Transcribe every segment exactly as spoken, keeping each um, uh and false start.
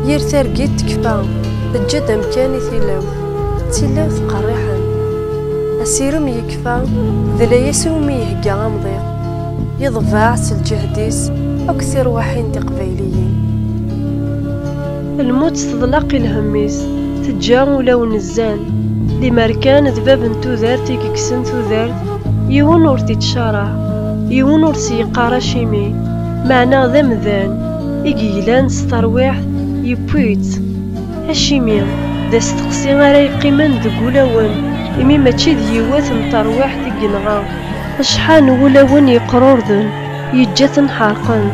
Yir targit tekfa, teǧǧa-d amkan i tilawt. D tilawt qerriḥen. Asirem yekfa, d layas iwumi ihegga amḍiq. Yeḍbeɛ s lǧehd-is akk tirwaḥin tiqbayliyin. Lmut teḍleq i lhemm-is, teǧǧa ulawen zzan. Limer kan d bab n tudert i yekksen tudert, yiwen ur t-ittcaraɛ, yiwen ur s-yeqqar acimi, meɛna d amdan i yeglan s terwiḥt, yewwi-tt. Acimi? D asteqsi ara yeqqimen deg wulawen, imi mačči d yiwet n terwiḥt i yenɣa. Acḥal n wulawen yeqrurden, yeǧǧa-ten ḥerqen.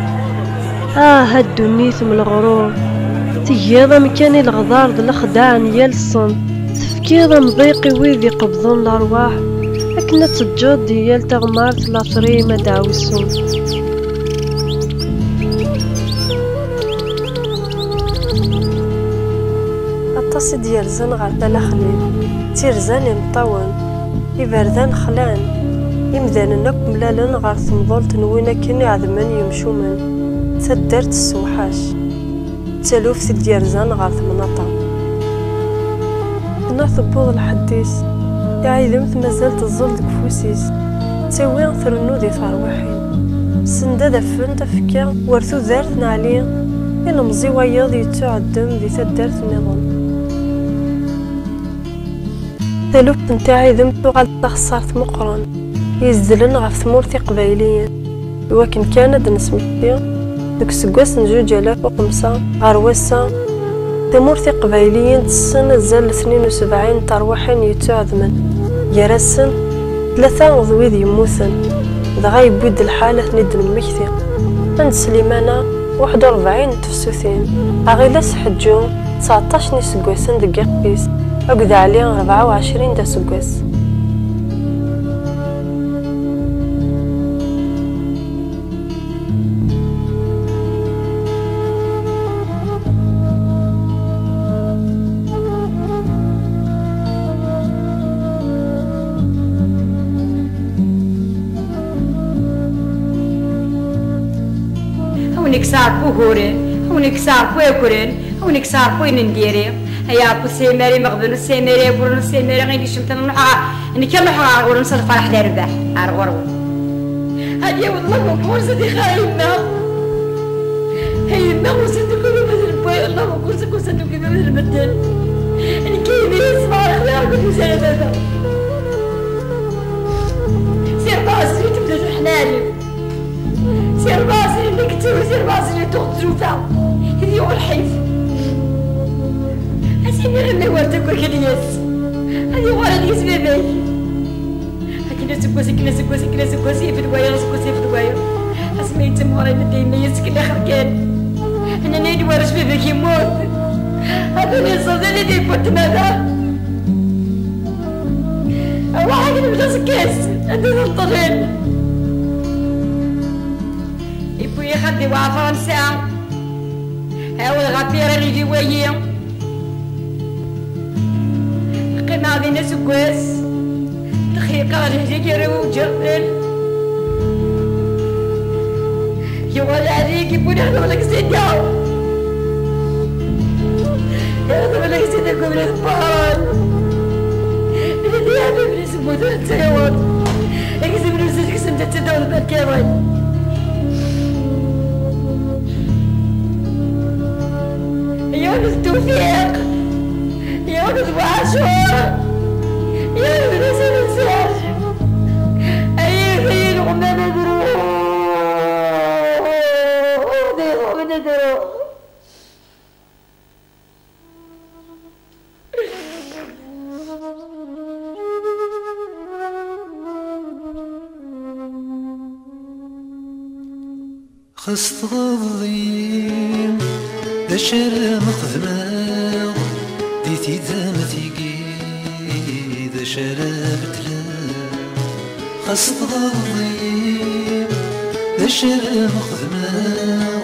Ah, a ddunit m leɣrur! Tgiḍ amkan i leɣdar d lexdaɛ n yal ṣṣenf. Tefkiḍ amḍiq i wid iqebḍen lerwaḥ, akken ad teǧǧeḍ di yal taɣmart later-im a ddeɛwessu. Aṭas i d-yerzan ɣer Tala Xlil, ttirza n imeṭṭawen. Iberdan xlan, imdanen akk mlalen ɣer temḍelt n win akken iɛedmen yemcumen, taddart tessewḥac. D taluft i d-yerzan ɣer temnaḍt-a. Tenna tewweḍ lḥedd-is, iɛidem-t mazal teẓẓel deg ufus-is, tettawi trennu di terwiḥin. Send ad afent afekka war tudert n Ɛli, ilemẓi wayeḍ yettuɛeddem di taddart nniḍen. Taluft n tiɛidem tuɣal d taxeṣṣart meqqren, yezdlen ɣef tmurt iqbayliyen. Iwakken kan ad d-nesmekti, deg useggas n zuǧ alaf u xemsa ɣer wass-a, tamurt iqbayliyen tessen azal n tnin u sebɛin n terwiḥin yettuɛedmen, gar-asen tlata d wid yemmuten, dɣa yewwi-d lḥal ad ten-id-nemmekti. Anda Slimana, waḥed u rebɛin n tefsutin, Aɣilas Ḥeǧǧu, tseɛṭac n yiseggasen deg yixef-is, akked Ɛli, rebɛa u ɛecrin d aseggas. A wen-ikkes Ṛebbi uguren, a wen-ikkes Ṛebbi akren, a wen-ikkes Ṛebbi ayen n diri. Ay Ṛebbi, ur sɛim ara imeɣben, ur sɛim ara iwuren, ur sɛim ara ayen icemten, ruḥeɣ, nekk ad ruḥeɣ ɣer ɣur-wen s lferḥ d rrbeḥ, ar ɣur-wen. Ad yaweḍ Ṛebbi ɣur-s ad ixir yemma. A yemma, ur sent-tugi ma d lewway, Ṛebbi ur sent-tugi ma d lbeddel. Nekk yid-i yesmeɣ lexyar akked uzal a baba. Si rebɛa snin tebda tuḥnali. Si rebɛa snin nekk ttawi, si rebɛa snin tuɣ tzufa. Tidi ur ḥif. Asimi ɣimmi war takka kan yes. Ad yuɣal ad yes baba-k. Akken aseggas, akken aseggas, akken aseggas, yif-d wayeḍ, aseggas yif-d wayeḍ. Asmi yettimɣur ibedda yemma-yas akken axir kan. Nnan-iyi-d warrac baba-k yemmut. Atan iẓẓad, ala di lpurtmada. Ruḥ akken bda aẓekka-s, anda tenṭel. Yewwi-yi xalti wa Fransa. Awal ɣef iran igiwayi. Qqimeɣ din aseggas. Txeyqeɣ lehdi gar-awen uǧerden. Yuɣal ɛli yewwi-d ixdem leksida. Ixdem leksida deg ubrid n Wehran. Bnadi iɛmam-is mmuten ttayawat. Agzim n uzal kksen-t ad tt-id-awḍen akka iḍ. Yiwen d Tewfiq, yiwen d Waɛcur, yiwen d Nasir Msaj. Ay, ay, ay, lɣemmam ad ruḥ. Ad ruḥ, ad ruḥ. Xas tɣeḍ-iyi, d acu ara m-xedmeɣ? Di tidam tigi, d acu ara beddleɣ? Xas tɣeḍ-iyi, d acu ara m-xedmeɣ?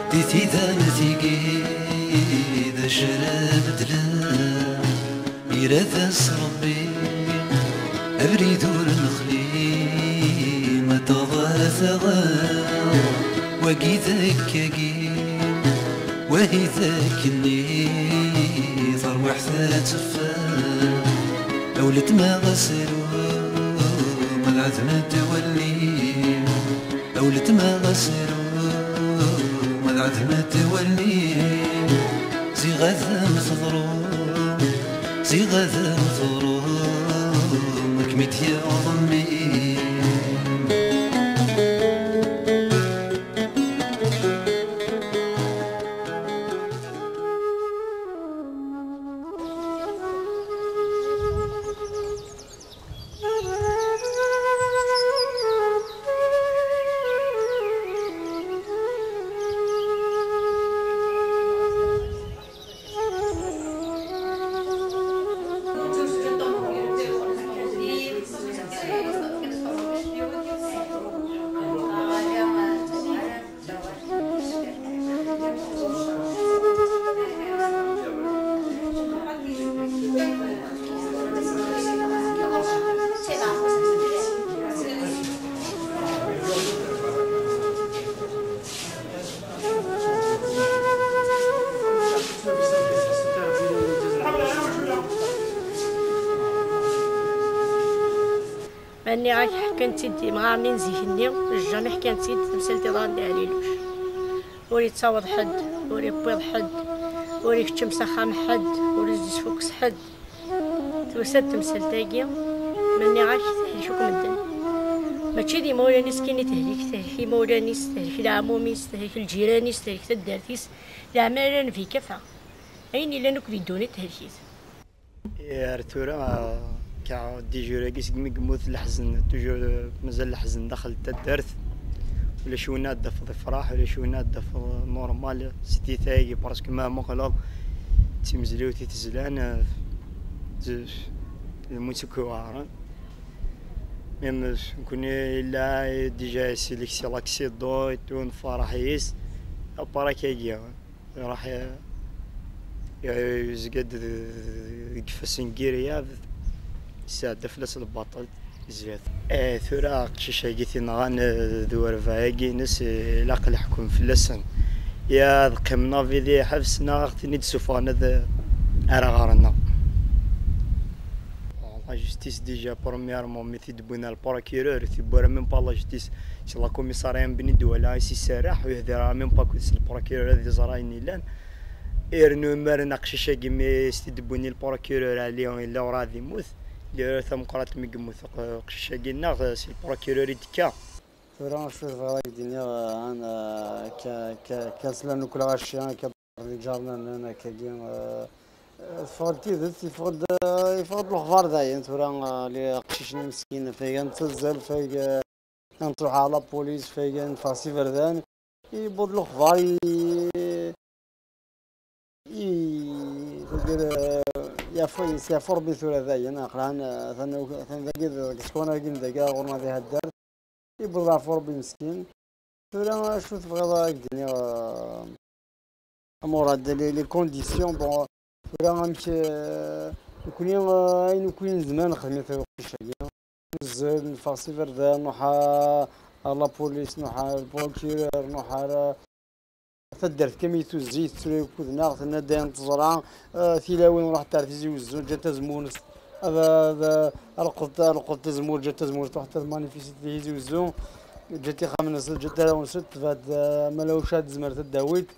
Di tidam tigi, d acu ara beddleɣ? Irad-as Ṛebbi abrid ur nexli, ma taɣa taɣa, wagi d akkagi. Wahi d akkenni, tarwiḥt ad teffeɣ, a weltma ɣas rum, ad ɛedment wallen-im, a weltma ɣas rum, ad ɛedment wallen-im, ziɣ ad m-teḍru, ziɣ ad m-teḍru, ad kem-id-yaweḍ mmi-m. Ma nniɣ-ak ḥkan-tt-id imɣaren-nni n zik-nni, jamais ḥkan-tt-id temsalt iḍran di Ɛliluc. Ur ittaweḍ ḥedd, ur iwwiḍ ḥedd, ur ikeččem s axxam ḥedd, ur is-d-isfukkes ḥedd. Tusa-d temsalt-agi, ma nniɣ-ak tehlek akk medden. Mačči d imawlan-is kan i tehlek, tehlek imawlan-is, tehlek leɛmum-is, tehlek lǧiran-is, tehlek taddart-is, leɛmara n bikafa. Ayen yellan akk di ddunit tehlek-it. Ar tura, ka dijur-agi segmi yemmut leḥzen, toujours, euh, mazal leḥzen daxel n taddart. Ulac win ad d-tafeḍ ifraḥ, ulac win ad d-tafeḍ normal. Sidi tayagi, parce que ma muqleḍ d timezliwt i tezlan, euh, d, d lmut akk iweɛren. Même, euh, nekkni illa déjà selek si l'accident et tout, nferḥ yis, après kagi. Iruḥ, i-, yezga-d d-, deg ifassen n yiryab, yesɛedda fell-as lbaṭel, zdat. Eh, tura aqcic-agi t-inɣan, eh, d urbaɛ-agi-ines, eh, ilaq leḥkem fell-asen. Ya ad qqimen avidi ḥebs, neɣ ad ɣ-ten-id-ssuffɣen ad, ara ɣer-nneɣ. La justice, déjà, premièrement, mi t-id-wwin ar le procureur, tewwi même pas la justice, si la commissariat n Bni Douala i s-iserreḥ, ur yehdir ara même pas akked le procureur ad iẓer ayen yellan. Irnu imaren aqcic-agi mi s-t-id-wwin le procureur Ali, yella ur ɛad immut. L'erreur tameqqrant mi yemmut aqcic-agi, neɣ si le procureur i d-tekka. Tura acu tebɣiḍ ad k-d-iniɣ, eh, an, eh, ka, ka, ka slan ukk lɣaci, akka. Iǧarnanen akkagi, eh, eh, teffeɣ-d tidet, yeffeɣ-d, eh, yeffeɣ-d lexbar dayen. Tura, eh, li aqcic-nni meskin, fayga nettazzal, fayga, eh, nruḥ ɣer la police, fayga neffeɣ s iberdan. Yewweḍ lexbar i, i, tagi, eh, yeɛfu, yeɛfu Rebbi tura dayen, aqlan, eh, atan, atan dagi deg sswan-agi n dagi ɣur-neɣ di Haddart. Yewweḍ leɛfu Rebbi meskin. Tura acu tebɣiḍ ad k-d-iniɣ, eh, a Murad, les, les conditions, bon, tura amek, eh, nekni, eh, ayen nekni nezmer nexdem-it i uqcic-agi. Nzul, neffeɣ s iberdan, nruḥ ar, ar la police, nruḥ ar le procureur, nruḥ ar, eh, taddart kammi tuzzi, tettru akked-neɣ, tenna-d ayen teẓra, eh, tilawin ruḥent ar Tizi Wezzu, ǧǧant azemmur-nnes, ad, ad, ad lqeḍent, ad lqeḍent azemmur, ǧǧant azemmur, ruḥent ad manifestent di Tizi Wezzu, ǧǧant ixxamen-nsent, ǧǧant arraw-nsent, tebɛed, eh, ma la ucad tezmer ad d-tawi-d.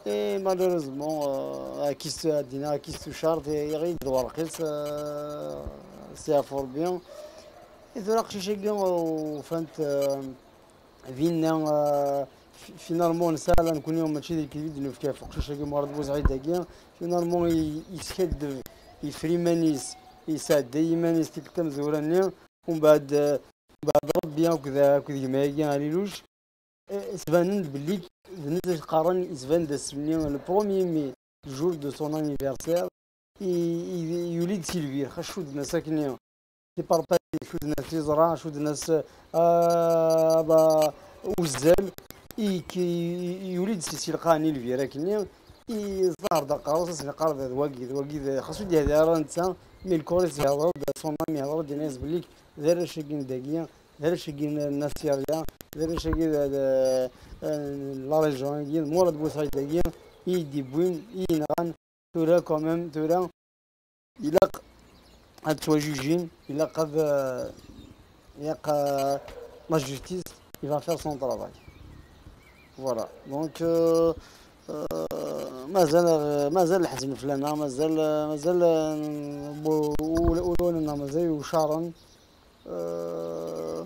Et malheureusement, euh, akis, ad d-iniɣ akis tucart, iɣi-d lwerq-is, euh, s yeɛfu Rebbi. Et tura aqcic-agi, euh, ufan-t, euh, dinna, euh, fi-, finalement, nesɛa la nekkni mačči d lekdeb i d-nefka ɣef uqcic-agi, Murad Busɛid-agi. Finalement, i-, yeskaddeb, yeffer iman-is, yesɛedday iman-is tikkelt tamezwura-nni, umbeɛd, euh, umbeɛd Rebbi akked, akked gma-agi, Ɛli Luc. Eh, sbanen-d belli d netta i qqaren, isban-d ass-nni, le premier mai, jour de son anniversaire, i, i, yuli-d si lbir, xa cudden-as akkenni tiparpalin, cudden-as tiẓra, cudden-as, ah, ba, uzzal, i, i, i, yuli-d si, si lqaɛ-nni lbir akkenni, i ẓẓaher-d aqerru-s, asen-iqqar d wagi, d wagi, d, xas ur d-yehdi ara netta, mi lkuris ihder-d, son ami ihder-d, yenna-yas belli d arrac-agi n dagi, d arrac-agi n, n Assyria, d arrac-agi d, d, n la région-agi, d Murad Busɛid-agi, i yi-d-iwwin, i yi-yenɣan, tura quand même, tura ilaq ad ttwajujin, ilaq ad, euh, ilaq, euh, la justice, il va faire son travail. Voilà. Donc, euh, euh, mazal, mazal leḥzen fell-aneɣ, mazal, mazal, euh, bu-, ul-, ulawen-nneɣ mazal ucaren. Euh,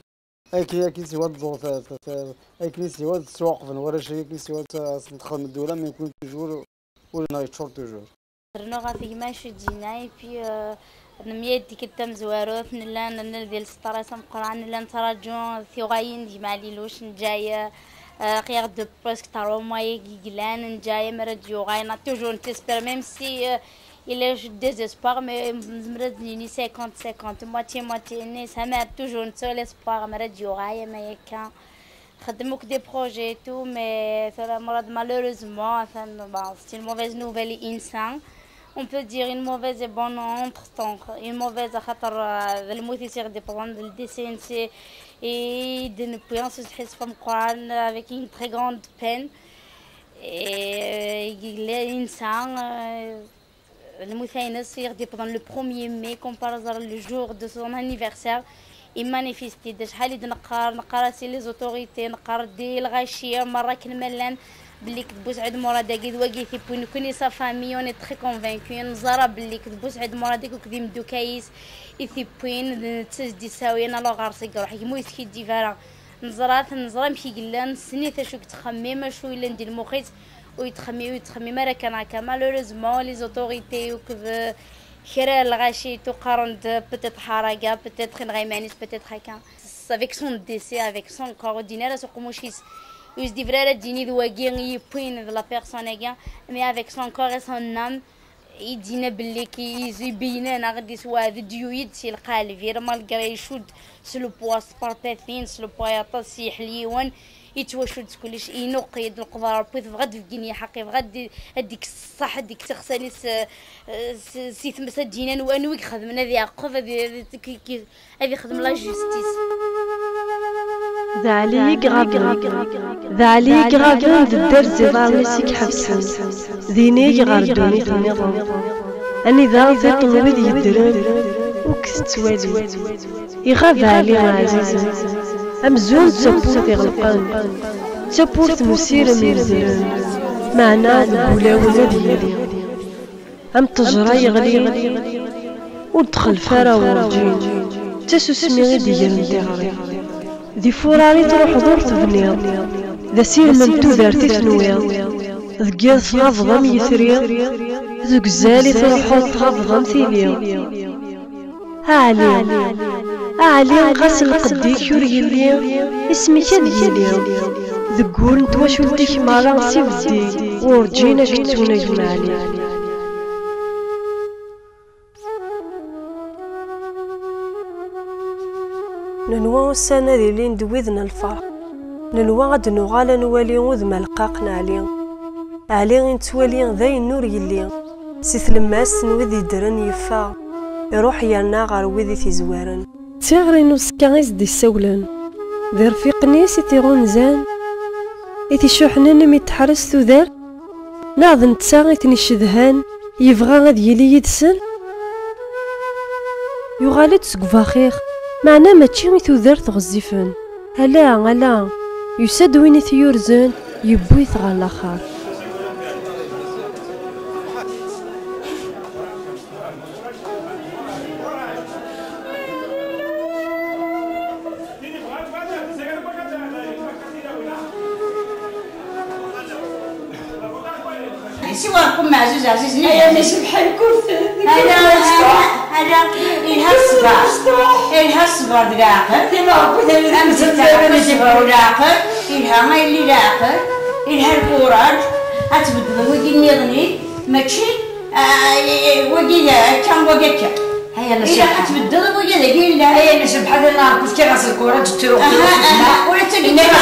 akken, akken siwa tẓur-, ta-, ta-, ta-, akken siwa tettwaqben warrac-agi, akken siwa ta-, txedm ddula, mais nekkni toujours ul-nneɣ yeččur toujours. Rnu ɣef gma Chedjina, et puis, euh, nemyad tikkelt tamezwarut, nella n-, nella di lsṭras ameqqran, nella nettraǧu tiɣayin d gma Liluc, neǧǧa-y, euh, ɣir de presque trois mois-agi yellan, neǧǧa-y mi ara d-yuɣal, on a toujours, on espère, même si, euh, il est désespoir, mais nezmer ad d-nini cinquante cinquante, moitié moitié, mais ça m'a toujours, nesɛa l'espoir mi ara d-yuɣal, ama akka. Xeddem akk des projets et tout, mais tura Murad, malheureusement, atan, bon, c'est une mauvaise nouvelle i netta. On peut dire une mauvaise et bonne entre-temps. Une mauvaise, axaṭer, euh, d lmut i s-iɣ-d-iwwḍen, d le décès n si-, i d-newwi s useḥsef ameqqran, avec une très grande peine. Et, euh, yella i netta, euh, lmut-ines i ɣ-d-iwwḍen le premier mai, comparé le jour de son anniversaire, i manifesti-d. Acḥal i d-neqqar, neqqar-as i les autorités, neqqar-d i lɣaci merra akken ma llan, belli d Busɛid Murad-agi d wagi i t-iwwin, nekkni sa famille, on est très convaincus, neẓra belli d Busɛid Murad-agi akked imeddukal-is i t-iwwin, d netta i s-d-isawin, alors ɣer-s i iruḥ, gma ur yeskiddib ara. Neẓra-t, neẓra amek i yella, nessen-it acu yettxemmim, acu yellan di lmux-is, ur yettxemmim, ur yettxemmim ara kan akka. Malheureusement, les autorités akked, euh, kra n lɣaci qqaren-d peut-être ḥaraga, peut-être inɣa iman-is, peut-être akka. Avec son décès, avec son corps, ur d-yenni ara s uqemmuc-is, ur s-d-yebra ara ad d-yini d wagi i yewwin d la personne-agi, mais avec son corps et son âme, i d-yenna belli ki-, i-, ibeyyen-aneɣ-d yesweɛd-d, yuy-d si lqaleb-ir, malgré icudd s le poids, s tparpatin, s le poids aṭas, s yeḥliwen, yettwacudd s kullec, inuqi-d leqder Rebbi, tebɣa ad d-tbeggen i ḥaq, yebɣa ad d-, ad d-ikkes ṣṣeḥ, ad d-ikkes iɣsan-is, eh, s, si tmes, ad d-yini anwa, anwa i ixedmen, ad iɛeqqeb, ad i-, ad i-, ki-, ki-, ad ixdem la justice. D Ɛli i iɣaben, d Ɛli i iɣaben d dderz iḍarren-is i iḥebsen, d inig ɣer ddunit nniḍen. Anida tiṭ n wid yeddren ur k-tettwali. Iɣab Ɛli ɛzizen, amzun d tawwurt iɣelqen, d tawwurt n usirem inezzlen, meɛna deg wulawen ad yili. Am ṭṭejra yeɣli, ur d-txellef ara werǧin. D tasusmi i d-igren tiɣri. Di furar i truḥeḍ ur tebniḍ. D asirem n tudert i tenwiḍ. Deg yiḍ tɣabeḍ am yitri. Deg uzal i truḥeḍ tɣabeḍ am tili. A Ɛli, a Ɛli, ɣas lqedd-ik ur yelli, isem-ik ad yili. Deg wur n twacult-ik merra s ibeddi, urǧin ad k-ttun a gma Ɛli. Nenwa ussan ad ilin d wid n lferḥ. Nenwa ad d-nuɣal ad nwali udem aleqqaq n Ɛli. Ɛli i nettwali d ayen ur yelli. Si tlemmast n wid yeddren yeffeɣ, iruḥ yerna ɣer wid i t-izwaren. D tiɣri n uẓekka i s-d-issawlen. D irfiqen-is i t-iɣunzan, i t-icuḥnen imi teḥres tudert. Neɣ d netta i ten-icedhan, yebɣa ad yili yid-sen? Yuɣal-d seg ubaxix, meɛna mačči i tudert ɣezzifen. Ala, ala, yusa-d win i t-yurzen, yewwi-t ɣer laxert. Siwa Ṛebbi meɛzuz ɛziz. Ay, ama sebḥa lkut. Ala, ala, ilha ṣṣber. Ilha ṣṣber d leɛqel. Am zebla ṣṣber u leɛqel. Ilha, ay, ilha leɛqel. Ilha lkuṛaj. Ad tbeddleḍ wigi nniḍen-ik. Mačči, ah, wagi akka, wagi akka. Aya, ilaq ad tbeddel wagi dagi yellan. Aya, nesebḥa di lɛerq, fkiɣ-as lkuṛaǧ, ttruɣ, aha, ttruɣ, aha, ttruɣ. Ula d tagi d lɛerq.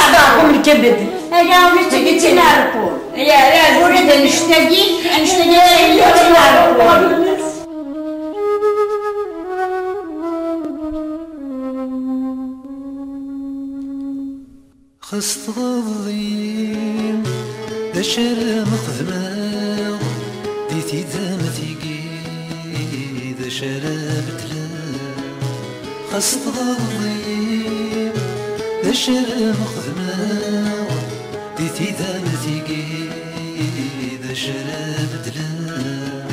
Ula d tagi d lɛerq. Ula d annect-agi, annect-agi d lɛerq. Xas tɣeḍ-iyi. D acu ara xedmeɣ di tidemt-agi, d acu ara beddleɣ, xas tɣelḍeḍ-iyi? D acu ara xedmeɣ di tidemt-agi, d acu ara beddleɣ?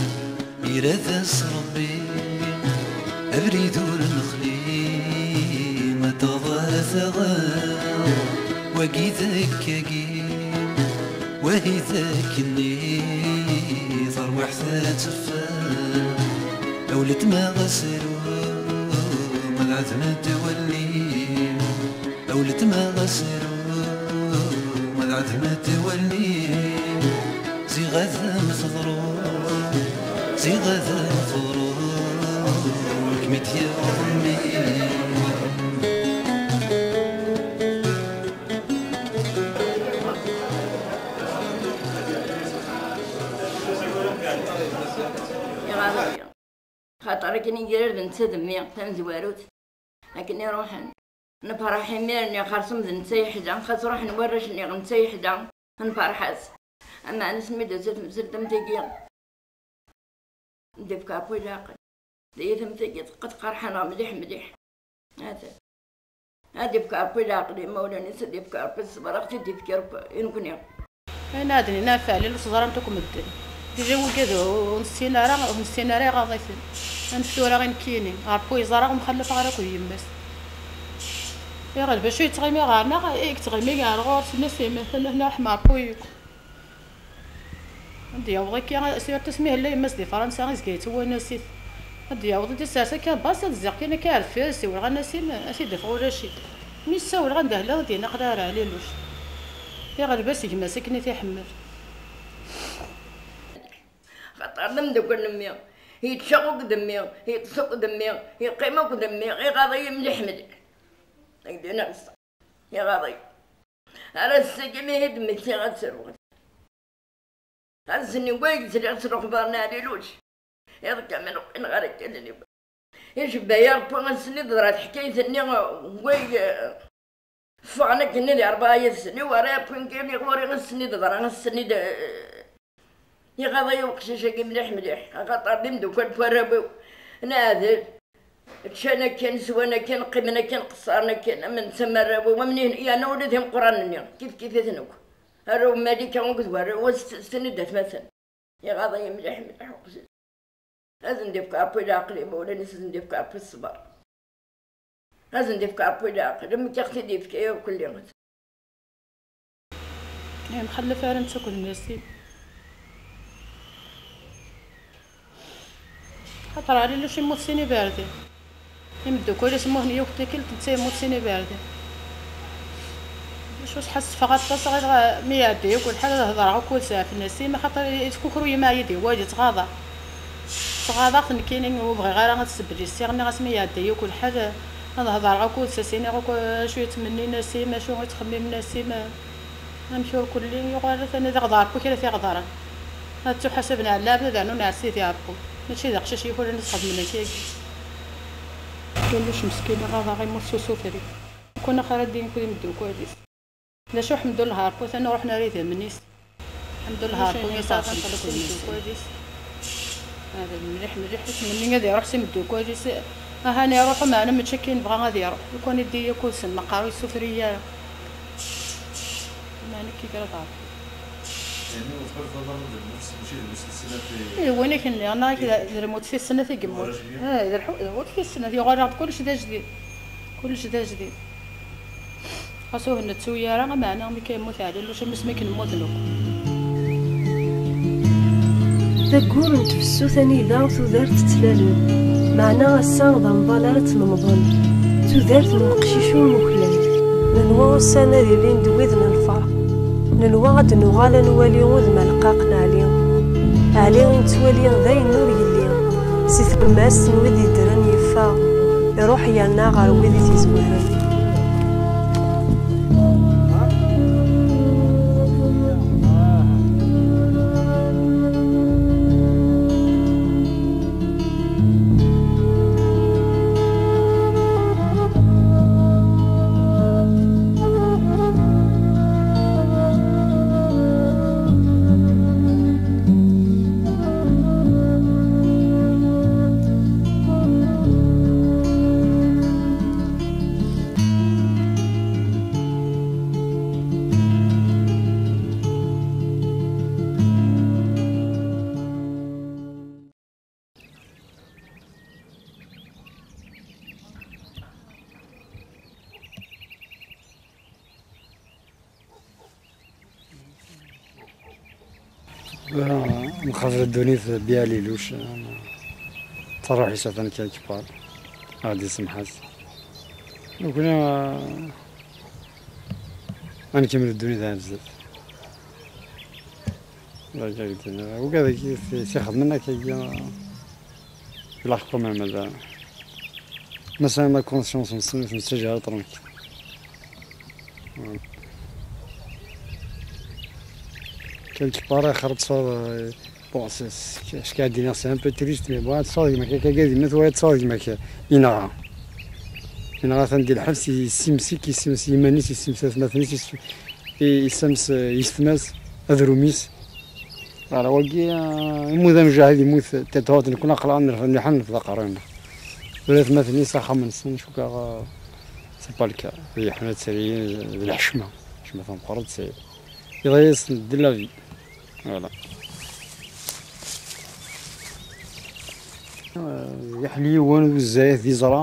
Irad as Rebbi abrid ur nexli, ma taɣa taɣa, wagi d akkagi, wahi d akkenni, tarwiḥt ad teffeɣ. A weltma ɣas ru, ma d ɛetmet walli-m. A weltma ɣas ru, ma d ɛetmet walli-m. Ziɣ ad am-teḍru, ziɣ ad am-teḍru, kem-id-yaweḍ mmi. Iɣaḍ-iyi. Xaṭer akken i grar d netta d mmi tamezwarut, akken i ruḥen. Nefreḥ imir-nni xersum d netta yeḥla, xas ruḥen warrac-nni netta yeḥla, nferḥ-as. Ameɛna asmi d-tusa temsalt am tagi, d-ifk Ṛebbi leɛqel. D ayetma-agi teqqet qerḥan-aɣ mliḥ mliḥ. Atan. Ad d-ifk Ṛebbi leɛqel i imawlan-is, ad d-ifk Ṛebbi ṣṣber, ad ɣ-t-id-ifk Ṛebbi i nekni. Ayen ad d-nini ɣef Ɛli ur t-ẓrant akk medden. Déjà wigad ur nessin ara, ur nessin ara iɣaḍ-iten. Amek tura i nekkini? Ṛebbi yeẓra, ur mxallafeɣ ara akked yemma-s. Iɣil bac i yettɣimi ɣer-neɣ, i yettɣimi ɣer ɣur-s, nnas-im, nna ḥma Ṛebbi yakk. Ad d-yaweḍ akka, surtout asmi yella yemma-s di Fransa, izga yettwanas-it. Ad d-yaweḍ ad d-isers akka bas, ad zziɣ kan akka ar deffir, siwleɣ a Nasim, ad t-id-afeɣ ulac-it. Mi ssawleɣ anda telliḍ, ad d-yenna aql-i ar Ɛli Luc. Iɣleb-as gma-s akken i t-iḥemmel. Xaṭer d ameddakel n mmi, yečča akked mmi, yeṭṭes akked mmi, yeqqim akked mmi, iɣaḍ-iyi mliḥ mliḥ. Ak-d-iniɣ ṣṣeḥ, iɣaḍ-iyi. Ar ass-agi mi i d-mmektiɣ ad ttruɣ. Ass-nni n wayeg sliɣ s lexbar n Ɛli Luc. Iḍ kamel ur qqineɣ ara kan nniwa. Icebba-yi Ṛebbi ass-nni d-teḍra teḥkayt-nni n wayeg, eh, ffɣen akken di rebɛa yid-sen, i wara Ṛebbi kan i ɣur-i ass-nni d-teḍra, ass-nni d-, eh, iɣaḍ-iyi uqcic-agi mliḥ mliḥ, axaṭer d imdukal n warraw-iw, neɛdel. Ččan akken, swan akken, qqimen akken, qeṣṣren akken, am netta am warraw-iw, am nih-, yerna ula d imeqqranen-nni, kif kif-iten akk. Arraw n Malika akked warraw, s, s, s, s, d atmaten. Iɣaḍ-iyi mliḥ mliḥ uqcic. Ad sen-d-ifk Ṛebbi leɛqel i imawlan-is, ad sen-d-ifk Ṛebbi ṣṣber. Ad sen-d-ifk Ṛebbi leɛqel, am akka ɣ-t-id-ifka akk lli. Ur mxallaf ara netta akked Nassim. Xaṭer Ɛli Luc yemmut sin iberdan. Imeddukal-is mmuten yiwet tikkelt, netta yemmut sin iberdan. Acu sḥassfeɣ aṭas, ɣileɣ mi iɛedda yakk lḥal ad hedreɣ akked-s ɣef Nassim, axaṭer yettkukru yemma-yi-d iwali, ttɣaḍeɣ. Ttɣaḍeɣ-t nekkini, ur bɣiɣ ara ad tsebbel issiɣ, nniɣ-as mi iɛedda yakk lḥal ad hedreɣ akked-s, ad s-iniɣ akk acu yettmenni Nassim, acu yettxemmim Nassim. Amek ur kulli yuɣal atan ad iɣḍer Ṛebbi kra t-iɣḍren. Ad ttuḥasaben ɛla ɛbad, ad rnun ar Sidi Ṛebbi. Mačči d aqcic yuklalen ad xedmen akkagi. Lluc meskin iɣaḍ-aɣ, immut s usufri. Kun axir ad d-yini kud imeddukal-is. D acu, ḥemdullah Ṛebbi, atan ruḥen ar idammen-is. Ḥemdullah Ṛebbi, iṣafen s imeddukal-is. Hada mliḥ mliḥ, ur tmenni ad iruḥ s imeddukal-is. Ahan iruḥ, meɛna mačči akken yebɣa ad iruḥ. Lukan iddi yakk-sen, meqqar ur yessufri ara. Meɛna akka i gra d Ṛebbi. Ih, win i k-nniɣ, neɣ d lmut tis snat i yemmut. Ih, d lḥu-, d lmut tis snat, yuɣal-aɣ-d kullec d ajdid. Kullec d ajdid. Xas ur nettu ara, meɛna mi kan yemmut Ɛli Luc, am asmi kan mmuten akk. Taggur n tfessut anida tudert tettlalen, meɛna ass-a d amḍal ara tt-nemḍel. Tudert n uqcic ur nuklal. Nenwa ussan ad ilin d wid n lferḥ. Nenwa ad d-nuɣal ad nwali udem aleqqaq n Ɛli. Ɛli i nettwali d ayen ur yelli. Si tlemmast n wid yeddren yeffeɣ, iruḥ yerna ɣer wid i t-izwaren. Nqabel ddunit bi ɛliluc, taruḥ-is atan kan kbar, ad d-isemḥ-as. Nekkni, ad nkemmel ddunit ar zdat. D akka i d-nniɣ. Wigad-agi t-, t-ixedmen akka-agi, ilaq quand même ad, ma sɛan la conscience-nsen, ur ten-ttaǧǧa ara tranquille. Quelque part, axir ad tesɛuḍ, euh, bon, c'est, c'est, ce qu'a dit, c'est un peu triste, mais bon, ad tesɛuḍ gma-k akka, gma-k, ad tesɛuḍ gma-k, yenɣa. Yenɣa atan di lḥebs, yessimsik, yessimsik iman-is, yessimsik atmaten-is, yess-, i-, yessams, euh, yessetma-s, adrum-is. Ara wagi, euh, yemmut amjahed, yemmut tatuhat, nekkni aql-aɣ nref-, nleḥḥu nrefd aqerruy-nneɣ. Ula atmaten-is, axxam-nsen, cukkeɣ, euh, c'est pas le cas. Ad yeḥnu ad tali d lḥecma. Lḥecma tameqqrant, c'est, yeḍra-yasen de la vie. Voilà. Euh, yeḥli yiwen uzzayet d iẓra,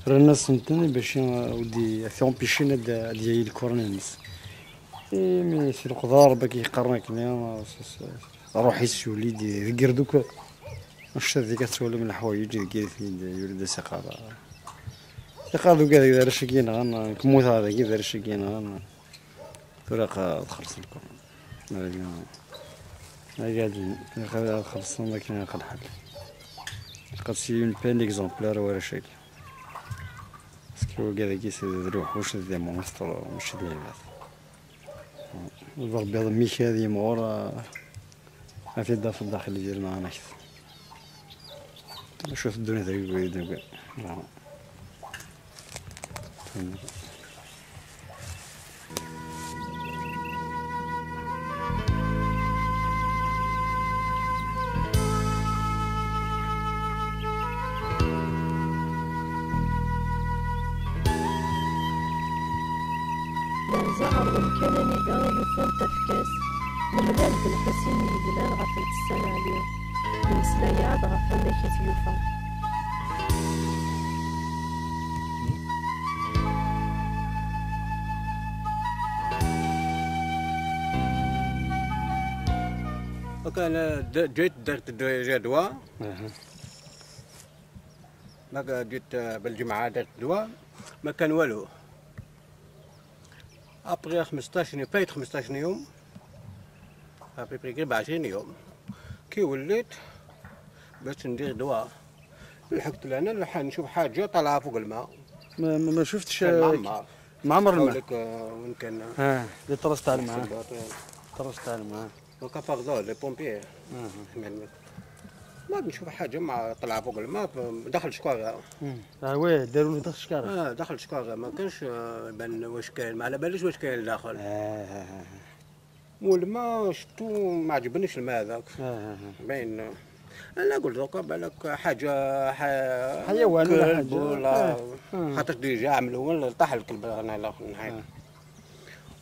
rran-asen-ten bac, euh, ur d-, ad t-empêchin ad, ad yali lkurun-nnes. Imi si leqder, bak yeqqaren akken, euh, s-, s-, ṛṛuḥ-is yuli-d, deg irdukan. Anect-a deg ad twalim leḥwayeǧ, deg iri-ten-id, yuli-d as-iqqar. Iqqar d ugad d arrac-agi yenɣan, kemmuteɣ dagi d arrac-agi yenɣan. Tura qa-, ad xellṣen lkurun. Agi, agi ad, ad xellṣen akken ilaq lḥal. Ilaq ad s-yili une peine exemplaire i warrac-agi. Parce que wigad-agi c'est des, d lewḥuc, d des monstres, mačči d lɛibad. Ḍerbiḍ mmi-k ad yimɣur, ad t-id-tafeḍ daxel lbir neɣ anakt. Acu teddun ad agwi, ad agwi. Nerza ɣer wemkan anida i yufan tafekka-s, nemlal d Lḥusin i yeglan ɣef lǧessa n Ɛli, nemmeslay-aɣ-d ɣef wamek i t-yufa. Ok, أنا د-، جيت درت د-، جدوى. أها. ما ق-، جيت، آه، بالجمعة درت دواء، ما كان والو. ابري خمسطاش يوم، فايت خمسطاش يوم، ابري بري قريب عشرين يوم. كي وليت باش ندير دواء، لحقت لهنا، نلحق نشوف حاجة طالعة فوق الماء. ما، ما، ما شفتش، كان آه، معمر. معمر الماء. هقول لك، آه، وين كان. اه، اللي طرست على الماء. الباطل. طرست على الماء. Donc, à part ça, les pompiers. آه. ما نشوف حاجة، ما طلع فوق الماء، ف-، دخل شكارة. مم. آه، وي، داروا له دخل شكارة. آه، دخل شكارة، ما كانش، آه، يبان واش كاين، ما على باليش واش كاين لداخل. آه، آه، آه. والماء شفتو ما عجبنيش الماء هذاك. آه، آه، آه. باين. أنا قلت دوكا بالك حاجة ح-، حيوان ولا كلب حاجة. ولا آه، آه. خاطر déjà عملوا ولا طاح الكلب هنا لا نهاية. آه.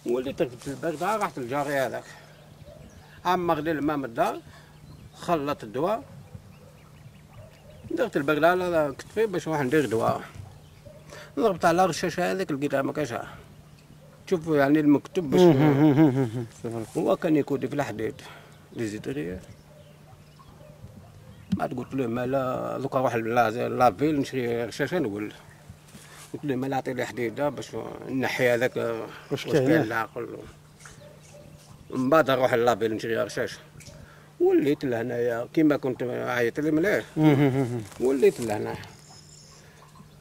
وليت ركبت البرد، رحت للجاري هذاك. عمر لي الماء من الدار، خلطت الدواء. درت البرد على كتفي باش نروح ندير دواء. ضربت على الرشاشة هذيك، لقيتها ما كاينش. تشوف يعني المكتوب باش هو كان يكودي في الحديد، les étriers. بعد قلت له: "مالا دوكا نروح ل-، la ville نشري رشاشة نولد." قلت له: "مالا أعطي لي حديدة باش نحي هذاك واش واش كاين، كاين آه. العقل." من بعد نروح la ville نشري رشاش. وليت لهنايا كيما كنت عيط لي مليح. وليت لهنا.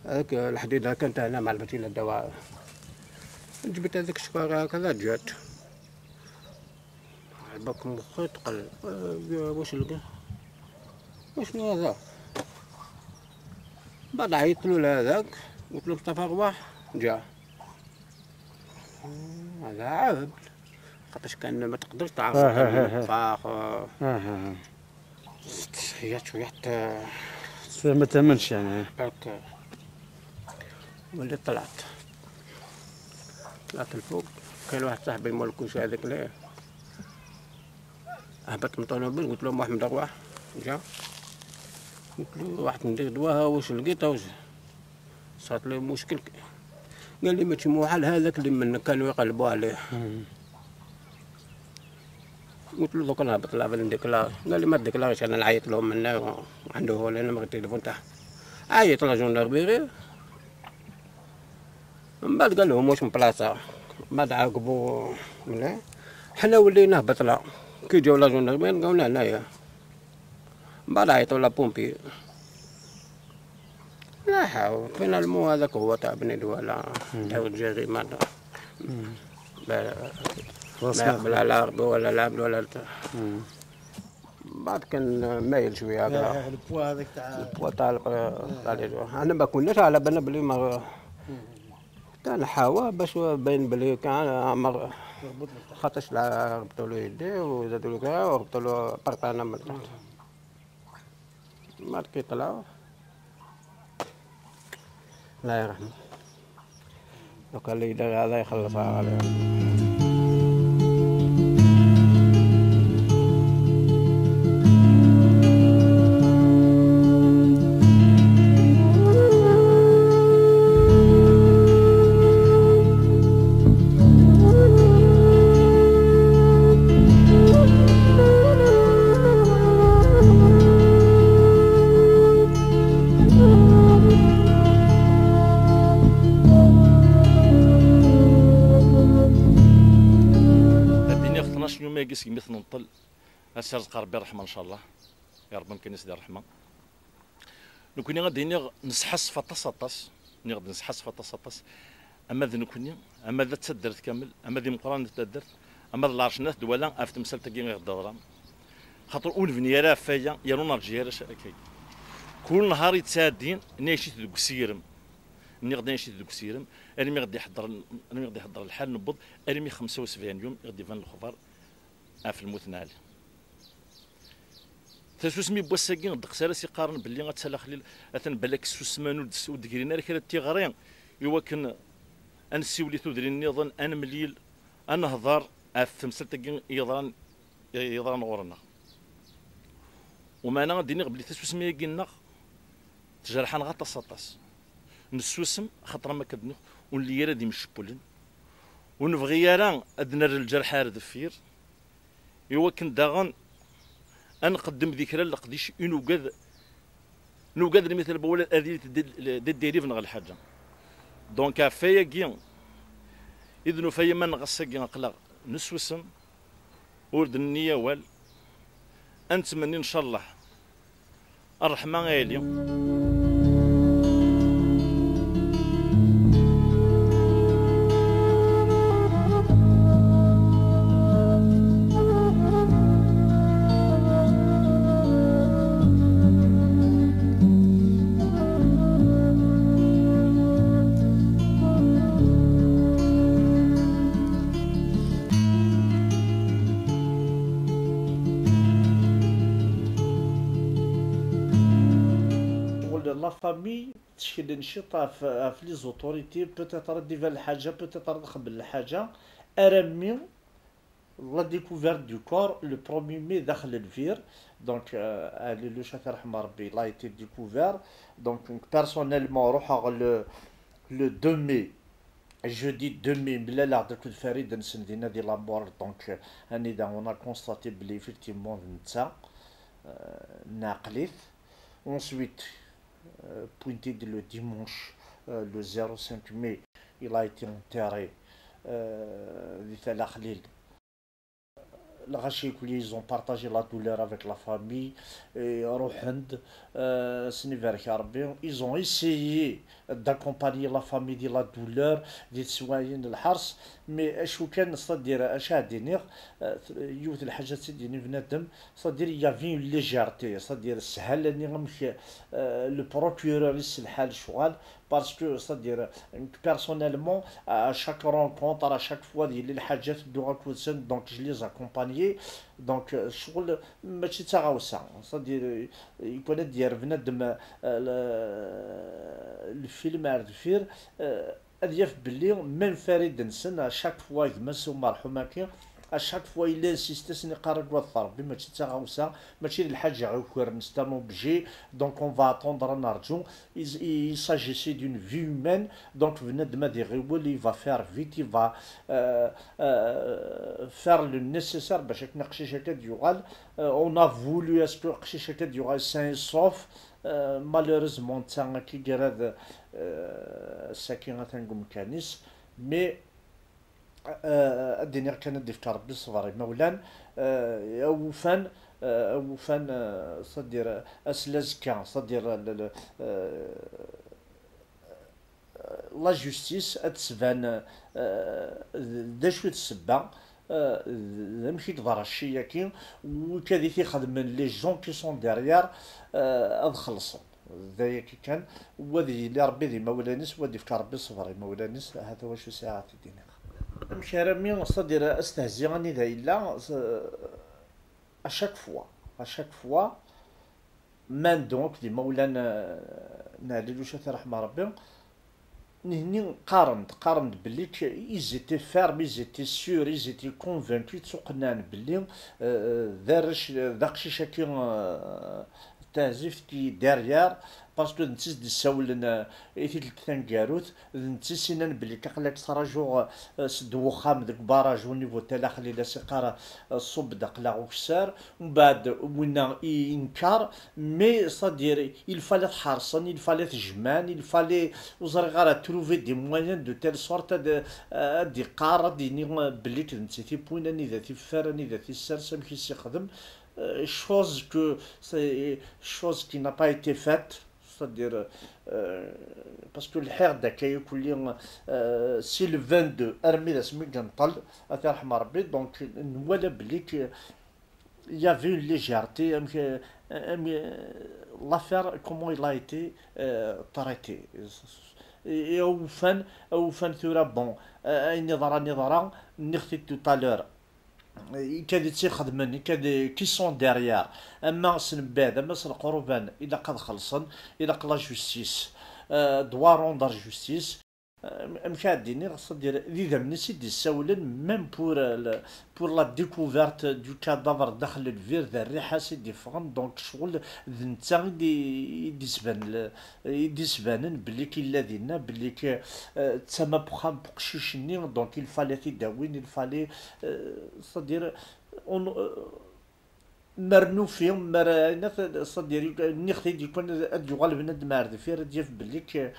هاك الحديدة كانت هنا مع البتيلة الدواء. جبت هذيك الشكارة هكذا جات. عباك مخي تقل. آه، يا واش لقى؟ وشنو هذا؟ بعد عيطت له لهذاك، قلت له: "مصطفى رواح". جا. آه، هذا عبد. خاطرش كان ما تقدرش تعرف، آه، كان آه، آه، آه. نفاخ، آه. آه، آه، آه. شوية، شوية حتى ما تأمنش يعني. هكا. وليت طلعت. طلعت لفوق. كان واحد صاحبي مول الكوشة هذاك اللي هبط من الطوموبيل، قلت له: "محمد، أرواح". جا. قلت له: "واحد ندير دواها، واش لقيت؟" واش صارت لي مشكل. قال لي: "ماشي محال، هذاك اللي من كانوا يقلبوا عليه". قلت له: "دوك أنا بطلع بالديكلار." قال لي: "ما تديكلاريش، أنا نعيط لهم من هنا، عندو هو لنا من التليفون تاعه." عيط لا جوندارميري، من بعد قال لهم: "واش من بلاصة؟" من بعد عاقبوا مليح. حنا ولينا هبطنا، كي جاو لا جوندارميري لقاونا هنايا. من بعد عيطوا لا بومبي. لا حاول، فينالمون هذاك هو تاع بني دوالة، تاع الجريمة. لا، لا، لا عربي ولا لا عبد ولا لا. بعد كان مايل شوية هكا. البوا هذاك تاع البوا تاع ال-، تاع لي جوار. أنا ما كناش على بالنا بلي ما، حتى نحاول باش باين بلي كان عمر، خاطرش لا ربطوا له يديه وزادوا له كاع وربطوا له برطانة من تحت. ما كي طلعوا. الله يرحمه. لو كان اللي يدير هذا يخلصها عليه. Ad d-iniɣ tnac n yuma-agi segmi t-nenṭel, ad s-irzeq Ṛebbi ṛṛeḥma, ncallah. Ya Ṛebbi, amkan-is di ṛṛeḥma. Nekkni ad d-iniɣ nesḥassef aṭas, aṭas. Nniɣ-d nesḥassef aṭas, aṭas. Ama d nekkni, ama d taddart kamel, ama d imeqqranen n taddart, ama d lɛerc n At Dwala ɣef temsalt-agi i ɣ-d-teḍra. Xaṭer ur nebni ara ɣef waya, yernu ur nerǧi ara c-, akkagi. Kul nhaṛ yettɛeddin, nɛic-it deg usirem. Nniɣ-d nɛic-it deg usirem, almi ɣ-d-iḥeḍḍer, almi ɣ-d-iḥeḍḍer lḥal, newweḍ almi xemsa u sebɛin yum i ɣ-d-iban lexbar ɣef lmut n Ɛli. Tasusmi n wass-agi, ddeqs ara s-iqqaren belli ad tala Xlil, atan balak ssusmen, ur d-, ur d-grin ara kra n tiɣri i wakken ad nessiwel i tudrin nniḍen, ad nemlil, ad nehḍer ɣef temsalt-agi i yeḍran, i yeḍran ɣur-neɣ. Umeɛna ad d-iniɣ belli tasusmi-agi-nneɣ tjerḥ-aneɣ aṭas, aṭas. Nessusem, axaṭer am akka d-nniɣ, ur nelli ara d imcewwlen. Ur nebɣi ara ad nerr lǧerḥ ar deffir, i wakken daɣen ad nqeddem di kra n leqdic i nugad, nugad lmitl n wawal ad yili d, d, d dérive neɣ lḥaǧa. Donc, ɣef wayagi i d-nufa iman-nneɣ ass-agi aql-aɣ nessusem, ur d-nenni awal, ad nettmenni ncallah Ṛṛeḥma a yali. La famille تشكل نشيط في، في les autorités، peut-être راه ديفا الحاجة، peut-être راه خبل الحاجة، أرمي la découverte du corps le premier mai داخل الفير. Donc, euh, le, le شاف يرحم ربي، il a été découvert. Donc, personnellement، روح le, le deux mai، jeudi deux mai، ملال عبد الكل فريد نسن دينا دي لابور. Donc, euh, أني دا، on a constaté بلي effectivement نتا، euh، ناقليت. Ensuite, euh, pointed le dimanche, euh, le zéro cinq mai, il a été enterré, euh, di Tala Xlil. Lɣaci kulli, ils ont partagé la douleur avec la famille, et ruḥen-d, euh, s-, nibarek Rebbi. Ils ont essayé d'accompagner la famille di la douleur, di teswayin n lḥers, mais acu kan, c'est-à-dire, acu ad d-iniɣ, euh, yiwet n lḥaǧa ad tt-id-yini bnadem, c'est-à-dire, il y avait une légèreté, c'est-à-dire, sshala-nni amek, euh, le procureur yesselḥa lecɣal, parce que, c'est-à-dire, personnellement, à chaque rencontre, à chaque fois, il y a les hajjat, donc je les accompagnais, donc, euh, ccɣel, mačči d taɣawsa, c'est-à-dire, euh, يكون ad d-yerr bnadem, euh, le, le film ar deffir, euh, ad yaf belli même Farid-nsen, à chaque fois, gma-s umerḥum-agi, À chaque fois il insiste, as-nniɣ qqar aggadet Rebbi, mačči d taɣawsa, mačči d lḥaǧa i ukren, c'est un objet, donc on va attendre, ad nerǧu. Il, il s'agissait d'une vie humaine, donc bnadem ad iɣiwel, il va faire vite, il va euh, euh, faire le nécessaire bac akken aqcic akka ad yuɣal. Euh, on a voulu est-ce que aqcic akka ad yuɣal sain et sauf. Euh, malheureusement d ta akka i yerra d, euh, saki atan deg umkan-is, mais euh, ad d-iniɣ kan ad d-ifk Rebbi ṣṣber imawlan, euh, awufan, euh, awufan, euh, c'est-à-dire, euh, ass n azekka, c'est-à-dire, euh, le- le- euh, la justice ad d-tesban, euh, d d acu i d ssebba, euh, d d amek i yeḍra cci-agi, wikad i t-ixedmen, les gens qui sont derrière, euh, ad xellṣen. D ayagi kan, wa ad yili Rebbi d imawlan-is, wa ad d-ifk Rebbi ṣṣber imawlan-is, hata wacu sɛiɣ ad t-id-iniɣ. Amek armi, c'est-à-dire, astehzi anida yella, s- à chaque fois, à chaque fois, Mando akked imawlan, euh, n Ɛli Lucet, irḥem Rebbi, nitni qqaren-d, qqaren-d belli k- ils étaient fermes, ils étaient sûrs, ils étaient convaincus, ttuqennɛen belli, euh, d arrac, d aqcic-agi, euh, d taɛzift qui derrière, parce que d netta i s-d-issawlen, euh, i tikkelt taneggarut, d netta i s-yennan belli aql-ak ttrajuɣ, euh, seg wexxam deg barrage au niveau n Tala Xlila, as-iqqar, euh, ṣubb-d aql-aɣ ukessar, mbeɛd winna i inker, mais c'est-à-dire il fallait tḥerṣen, il fallait tjemɛen, il fallait, ur ẓriɣ ara, trouver des moyens de telle sorte ad, ad iqqar, ad d-yini belli d nettat i yewwin anida tiffer, anida tissers, amek i s-ixdem, euh, chose que, c'est chose qui n'a pas été faite, c'est-à-dire, euh, parce que lḥiɣ-d akka yakk-lli, euh, si le vingt-deux armi d asmi i yenṭel, ad t-irḥem Rebbi, donc nwala belli que il y avait une légèreté, amek, amek, l'affaire, comment il a été, euh, traité. Et awufan, awufan tura, bon, euh, ayen iḍran, iḍra, nniɣ-t-id tout à l'heure. Ikad i tt-ixedmen, ikad qui sont derrière. Ama s lmbeɛd, ama s leqruban, ilaq ad xellṣen, ilaq la justice. Euh, doit rendre justice. Am- amek ara d-iniɣ, c'est-à-dire, d idammen-is i d-issawlen, même pour, euh, le- pour la découverte du cadavre daxel lbir, d rriḥa-s i d-iffɣen, donc ccɣel d netta i d- i d-isban le- i d-isbanen belli k- illa dinna, belli k- euh, d tama n uxxam n uqcic-nni, donc il fallait t-id-awin, il fallait, euh, c'est-à-dire, on, euh, Mer nufi, mer, c'est-à-dire, nniɣ-t-id, yukan ad yuɣal bnadem ar deffir, ad yaf belli k-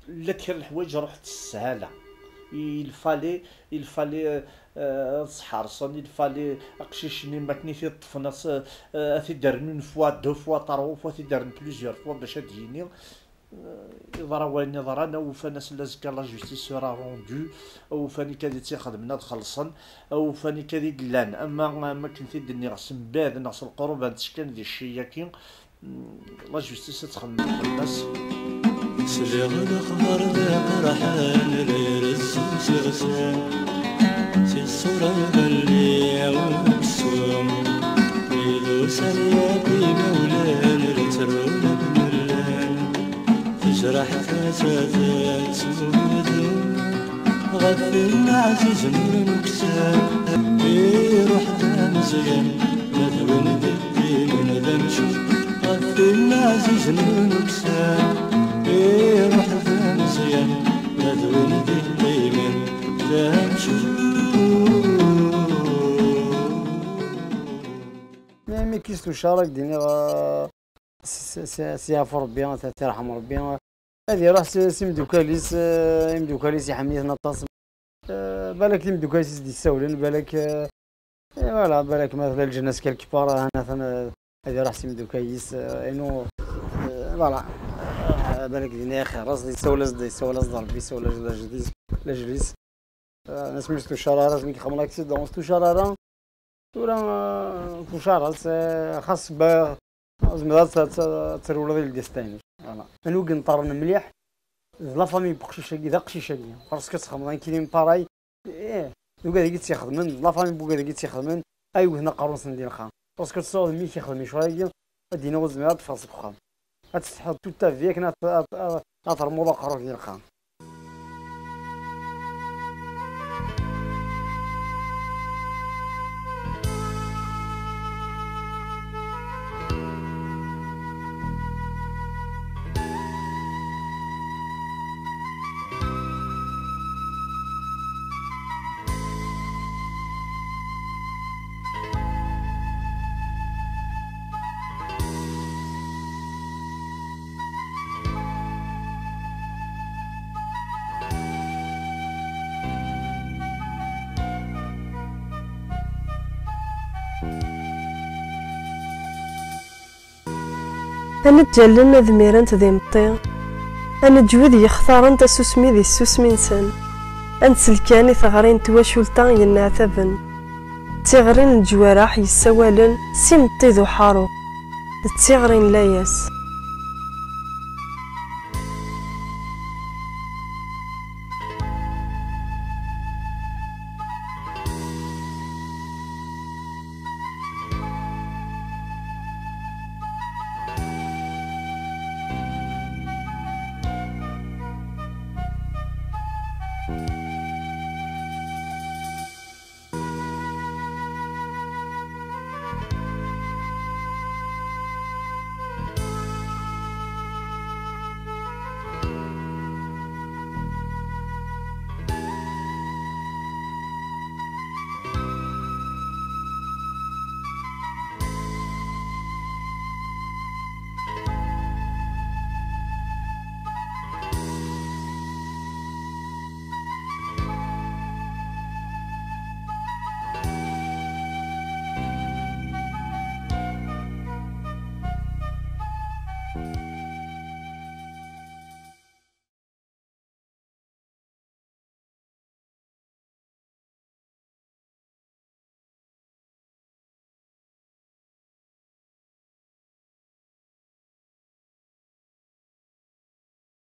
la kra n leḥwayeǧ ruḥent s sshala. Il fallait, il fallait, euh, ad sḥerṣen, il fallait aqcic-nni, ma akken i t-id-ṭṭfen, as- euh, ad t-id-rren une fois, deux fois, trois fois, ad t-id-rren plusieurs fois bac ad d-yini. Iḍra wayen iḍran, awufan ass n azekka la justice sera rendue, awufan ikad i tt-ixedmen ad xellṣen, awufan ikad i d-llan, ama, am akken t-id-nniɣ, s mbeɛd neɣ s lqurban ttekkan di cci-agi, mm, la justice ad txemmem fell-as. Sliɣ lexbar d iqerḥan la irezzu s iɣsan, si ṣṣura iɣelli aksum, idusan yakk imawlan la ttrun ad mllan. Tejreḥ tasa tettubdu ɣef win ɛzizen ur nuksan. Iruḥ d ameẓyan ma d win d-iqqimen d amcum. Ɣef win ɛzizen ur nuksan. Iruḥ d ameẓyan ma d win d-iqqimen d amcum. Mi, mi k-istucar ad k-d-iniɣ, ah, s- s- s- s yeɛfu Rebbi, ad t-irḥem Rebbi. Ad iruḥ s, s imdukal-is, eh, imdukal-is iḥemmel-iten aṭas. Eh, balak d imdukal-is i s-d-issawlen, balak, eh, eh, voilà, balak ma tella lǧennet quelque part, ah, atan, eh, ad iruḥ s imdukal-is, eh, inu, eh, voilà. Eh, balak dinna ixir-as, issawel-as-d, issawel-as-d Rebbi, issawel-as-d lajel-is, lajel-is. Eh, nesmi ur s-tucar ara, asmi yexdem l'accident, ur s-tucar ara. Tura, eh, tucar-as, eh, xas ba-, tzemreḍ ad, ad, ad trewleḍ i ldistin-ik. Voilà. Anwa i yenṭerren mliḥ, d la famille n uqcic-agi, d aqcic-agi. Parce que txedmeḍ un crime pareil, eh, d ugad-agi i tt-ixedmen, d la famille n ugad-agi i tt-ixedmen, ay wten aqerru-nsen di lxir. Parce que tesɛuḍ mmi-k ixdem lecɣal-agi, ad d-yini ur zmireɣ ad d-ffɣeɣ seg uxxam. Ad tessetḥiḍ toute ta vie akken ad, ad, ad, ad termuḍ aqerru-k di lxir. Ad neǧǧ allen ad mirent d imeṭṭi, ad neǧǧ wid yextaren tasusmi di tsusmi-nsen, ad nsel kan i teɣri n twacult-a yenneɛtaben, d tiɣri n leǧwaraḥ yessawalen s imeṭṭi d uḥaru, d tiɣri n layas.